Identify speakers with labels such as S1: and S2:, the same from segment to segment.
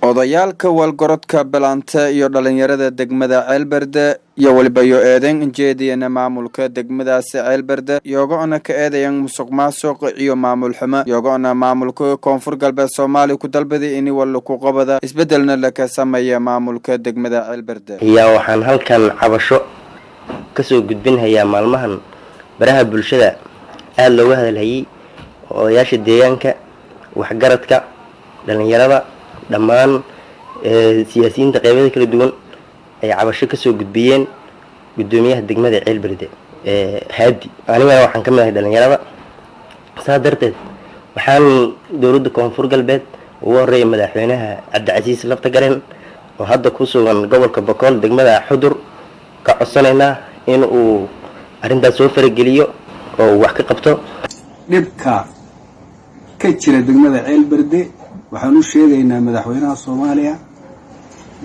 S1: Odayaalka walgorodka Balante iyo dhalinyarada degmada Ceelberde iyo weliba yo eedeyn injeediyana maamulka degmadaasi Ceelberde, iyagoona ka eedayan musuq maasuq iyo maamul xumo, iyagoona maamulka Koonfur Galbeed Soomaaliya ku dalbaday ini walaku qabada isbedelna laka sameeya maamulka degmada Ceelberde.
S2: Ayaa waxaan halkan cabasho kasoo gudbinhayaa. Maalmahan baraha bulshada aada looga hadalhayay oo odayaasha deegaanka, waxgaradka, dhalinyarada, dhammaan siyaasiyiinta qeybada kala duwan ay cabasho kasoo gudbiyeen guddoomiyaha degmada Ceelberde Haadi. Anigana waxaan ka mid ahay dhalinyarada. Saas darteed waxaan dowladda Koonfur Galbeed, ugu horeeya madaxweynaha Cabdicasiis Laftagareen oo hadda ku sugan gobolka Bokool, degmada Xudur, ka codsanaynaa in uu arrintaas soo farageliyo oo uu wax ka qabto.
S3: Dhibka ka jira degmada Ceelberde waxaan u sheegaynaa madaxweynaha Soomaaliya,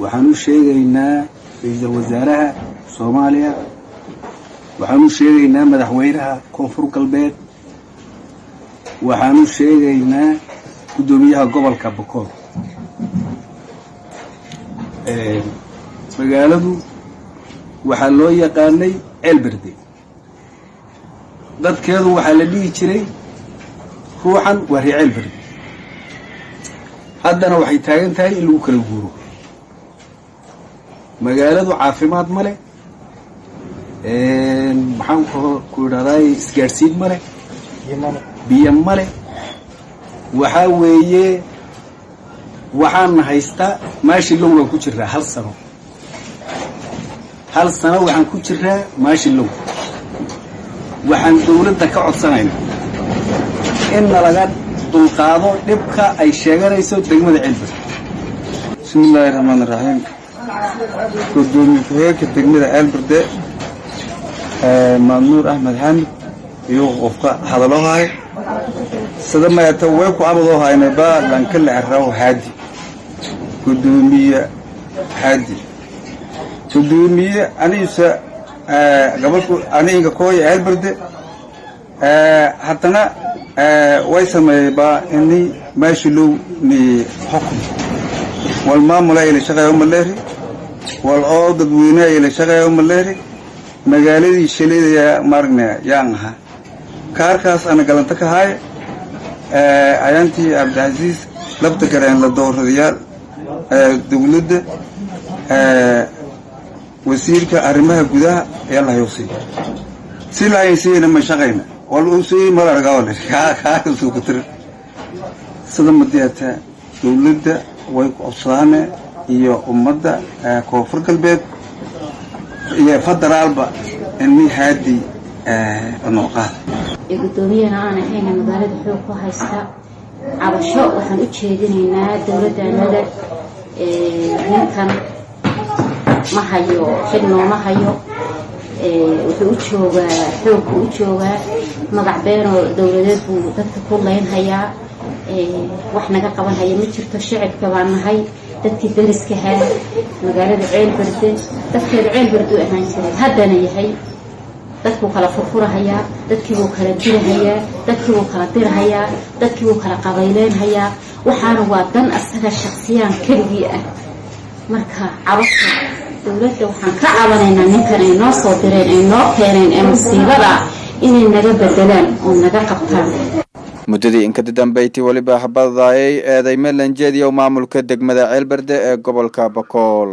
S3: waxaan u sheegaynaa ra-iisul wasaaraha Soomaaliya, waxaan u sheegaynaa madaxweynaha Koonfur Galbeed, waxaan u sheegaynaa guddoomiyaha gobolka Bokool. Magaaladu waxaa loo yaqaanay Ceelberde. Dadkeedu waxaa la dhihi jiray ruuxan waa ree Ceelberde. Haddana waxay taagan tahay in lagu kala guuro. Magaaladu caafimaad ma leh, maxaan ku idhahdaay, isgaadhsiin ma leh, biyo ma leh. Waxaa weeye waxaana haystaa maashi low baan ku jiraa hal sano. Hal sano waxaan ku jiraa maashi low. Waxaan dawladda ka codsanayna in nalaga dulqaado dhibka ay sheeganayso degmada Ceelberde.
S4: Bismi illaahi raxmaan iraxiim. Gudoomiye ku-xigeenka degmada Ceelberde, Maadnuur Axmed Xaamid, iyo qofka hadaloo haay sada mayata way ku abadoo haynaba lanka la eraw Haadi, gudoomiye Haadi. Gudoomiye aniguse gabalku aniga kooya Ceelberde, haddana way sameeyey ini meesha low ni xukum wal maamula ila shaqeeyo maleeri wal oo dadweynaha ila shaqeeyo maleeri. Magaaladii shaleedaya maaragna yaan ahaa kaarkaas ana galanta ka haay. Ayaantii Cabdicasiis Lafta Gareen la dooradayaal dowladda, wasiirka arrimaha gudaha ayaa la hayosay. Si la haysiina ma shaqayna wal uu sii malargaawle kaasukutir. Sida madiyata dowladda way ku codsadaane iyo ummadda Koonfur Galbeed iyo federaalba ini Haadi noo qaada.
S5: Guddoomiyana aan ahayna magaalada xoog ku haysta. Cabasho waxaan u jeedinaynaa dowladdaanada. Ninkan ma hayo xil, nooma hayo. Wuxuu u joogaa xoogku u joogaa, magac beenoo dowladeed buu dadka ku leynhayaa. Wax naga qaban haya ma jirto. Shicibka baan nahay, dadkii dariskahaa magaalada Ceelberde. Dadkeedu Ceelberde u ahaan jiray, haddana yahay. Dadkuu kala furfurahayaa, dadkiibuu kala dirahayaa, dadkiibuu kala dirahayaa, dadkiibuu kala qabayleynhayaa. Waxaana waa dan asaga shaksiyaan keligii ah. Marka cabasha dowladda waxaan ka cabanaynaa ninkan ay noo soo direen, ay noo keeneen ee musiibada, inay naga bedelaan oo naga qabtaan.
S1: Muddadii inkada dambeeytay weliba habadaayay eeday melanjeediya maamulka degmada Ceelberde ee gobolka Bakool.